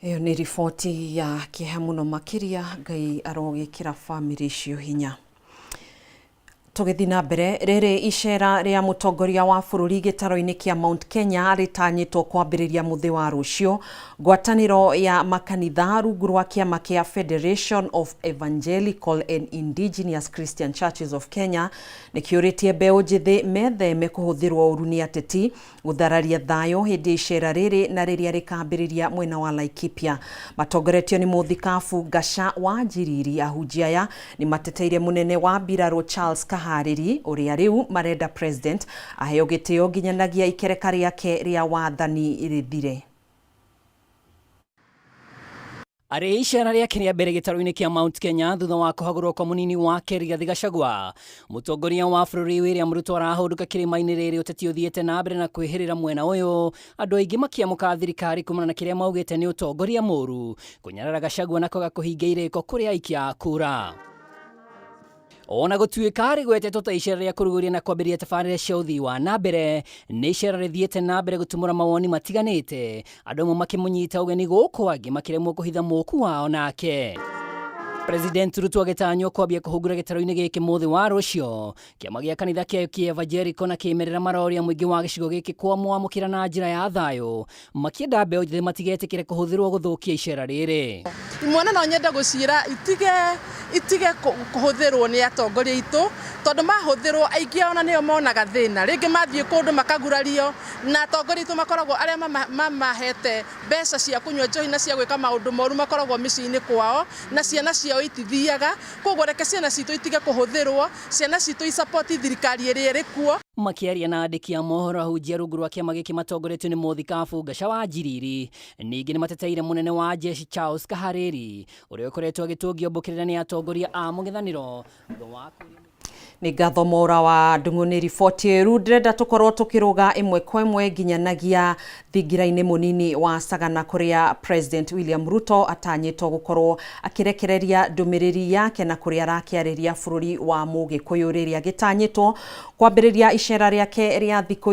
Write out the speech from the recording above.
Ĩyo nĩ riboti ya kĩeha mũno makĩria. Ngai arogĩkĩra bamĩrĩ icio hinya. Tũgĩthiĩ na mbere, rĩrĩ icera rĩa mũtongoria wa bũrũri gĩtaro-inĩ kĩa Mount Kenya rĩtanyĩtwo kwambĩrĩria mũthĩ wa rũciũ. Ngwatanĩro ya makanitha rungu rwa kĩama kĩa Federation of Evangelical and Indigenous Christian Churches of Kenya nĩkĩũrĩtie mbeũ njĩthĩ metheme kũhũthĩrwo ũru nĩ ateti gũthararia thayũ hĩndĩ ya icera rĩrĩ na rĩrĩa rĩkambĩrĩria mwena wa Laikipia. Matongoretio nĩ mũthikabu Ngaca wa Njiriri, ahunjia aya nĩ mateteire mũnene wa mbirarũ Charles Kaharĩri ũrĩa rĩu marenda President aheo gĩtĩo nginyanagia ikereka rĩake rĩa wathani rĩthire. Arĩ icera rĩake rĩa mbere gĩtarũ-inĩ kĩa Mount Kenya thutha wa kũhagũrwo kwa mũnini wake Rigathi Gachagua, mũtongoria wa bũrũri William Ruto arahũndũka kĩrĩma-inĩ rĩrĩ ũteti ũthiĩte na mbere na kwĩhĩrĩra mwena ũyũ, andũ aingĩ makĩamũka thirikari kumana na kĩrĩa maugĩte nĩ ũtongoria mũru, kũnyarara Gachagua na kwaga kũhingia irĩko kũrĩ aikia a kura. Ona gũtuĩka rĩgwetetwo ta icera rĩa kũrugũria na kwambĩrĩria tabarĩra cia ũthii wa na mbere, nĩ icera rĩthiĩte na mbere gũtumũra mawoni matiganĩte, andũ amwe makĩmũnyita ũgeni gũkũ angĩ makĩremwo kũhitha mũku wao nake. President Ruto agĩtanywo kwambia kũhungura gĩtarũ-inĩ gĩkĩ mũthĩ wa rũciũ. Kĩama gĩa kanitha kĩa Kĩevanjeriko na kĩmerera maroria mũingĩ wa gĩcigo gĩkĩ kwamwamũkĩra na njĩra ya thayũ, makĩenda mbeũ njĩthĩ matigetĩkĩre kũhũthĩrwo gũthũkia icera rĩrĩ. Imwana no nyende gũciĩra itige itige kũhũthĩrwo nĩ atongoria aitũ, tondũ mahũthĩrwo aingĩ ao ona nĩo monaga thĩna. Rĩngĩ mathiĩ kũndũ makagurario na atongoria aitũ makoragwo arĩa mamahete mbeca cia kũnyua njohi na cia gwĩka maũndũ moru makoragwo mĩciĩ-inĩ kwao na ciana ciao itithiaga. Koguo reke ciana citũ itige kũhũthĩrwo, ciana citũ i support thirikari ĩrĩa ĩrĩ kuo. Makĩaria na andĩki a mohoro ahunjia rungu rwa kĩama gĩkĩ matongoretio nĩ mũthikabu Ngaca wa Njiriri, ningĩ nĩ mateteire mũnene wa jeshi Charles Kaharĩri ũrĩa ũkoretwo agĩtũngio mbũkĩrĩra nĩ atongoria a mũng'ethanĩro thutha wa kũũria. Nĩ ngatho Mora wa Ndung'u nĩ riboti ĩru. Ndĩrenda tũkorwo tũkĩrũga ĩmwe kwa ĩmwe nginyanagia thingira-inĩ mũnini wa Sagana kũrĩa President William Ruto atanyĩtwo gũkorwo akĩrekereria ndũmĩrĩri yake na kũrĩa arakĩarĩria bũrũri wa Mũgĩkũyũ rĩrĩa gĩtanyĩtwo kwambĩrĩria icera rĩake rĩa thikũ.